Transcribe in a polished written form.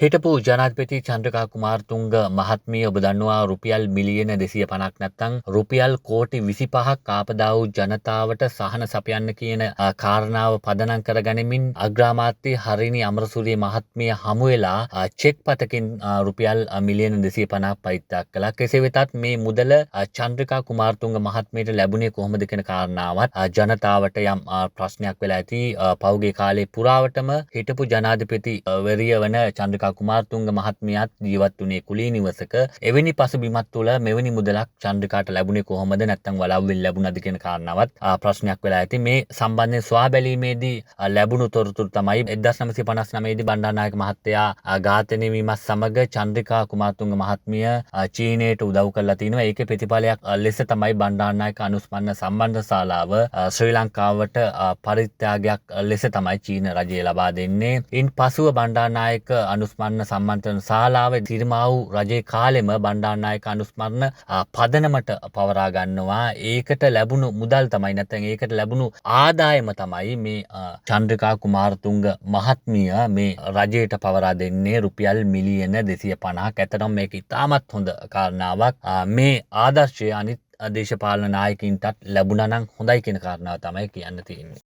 හිටපු ජනාධිපති චන්ද්‍රිකා කුමාරතුංග මහත්මිය, ඔබ දන්නවා, රුපියල් මිලියන 250ක් නැත්නම් රුපියල් කෝටි 25ක් ආපදා වූ ජනතාවට සහන සපයන්න කියන කාරණාව පදනම් කරගනිමින් අග්‍රාමාත්‍ය හරිනි අමරසූරිය මහත්මිය හමු වෙලා චෙක් පතකින් රුපියල් මිලියන 250ක් පරිත්‍යාග කළා. කෙසේ වෙතත් මේ මුදල චන්ද්‍රිකා කුමාරතුංග මහත්මියට ලැබුණේ කොහොමද කියන කාරණාවත් ජනතාවට යම් ප්‍රශ්නයක් වෙලා ඇති. පහුගිය කාලේ පුරාවටම හිටපු ජනාධිපතිවරිය වන චන්ද්‍රිකා කුමාරතුංග මහත්මියත් ජීවත් වුණේ කුලී නිවසක. එවැනි පසුබිමක් තුළ මෙවැනි මුදලක් චන්ද්‍රිකාට ලැබුණේ කොහොමද, නැත්නම් වලව්වෙන් ලැබුණාද කියන කාරණාවත් ප්‍රශ්නයක් වෙලා ඇති. මේ සම්බන්ධයෙන් සොයා බැලීමේදී ලැබුණු තොරතුරු තමයි 1959 දී බණ්ඩාරනායක මහත්තයා ඝාතනය වීමත් සමග චන්ද්‍රිකා කුමාරතුංග මහත්මිය චීනයට උදව් කරලා තිනවා. ඒකේ ප්‍රතිඵලයක් ලෙස තමයි බණ්ඩාරනායක අනුස්මරණ සම්බන්ධ ශාලාව ශ්‍රී ලංකාවට පරිත්‍යාගයක් ලෙස තමයි චීන රජය ලබා දෙන්නේ. ඉන් පසුව බණ්ඩාරනායක අනුස්මරණ සම්මන්ත්‍රණ ශාලාව සිරිමාව් රජයේ කාලෙම බණ්ඩාරනායක අනුස්මරණ පදනමට පවරා ගන්නවා. ඒකට ලැබුණු මුදල් තමයි, නැත්නම් ඒකට ලැබුණු ආදායම තමයි මේ චන්ද්‍රිකා කුමාරතුංග මහත්මිය මේ රජයට පවරා දෙන්නේ රුපියල් මිලියන 250ක්. ඇත්තටම මේක ඉතාමත් හොඳ කාරණාවක්. මේ ආදර්ශය අනිත් දේශපාලන නායකයින්ටත් ලැබුණා නම් හොඳයි කියන කාරණාව තමයි කියන්න තියෙන්නේ.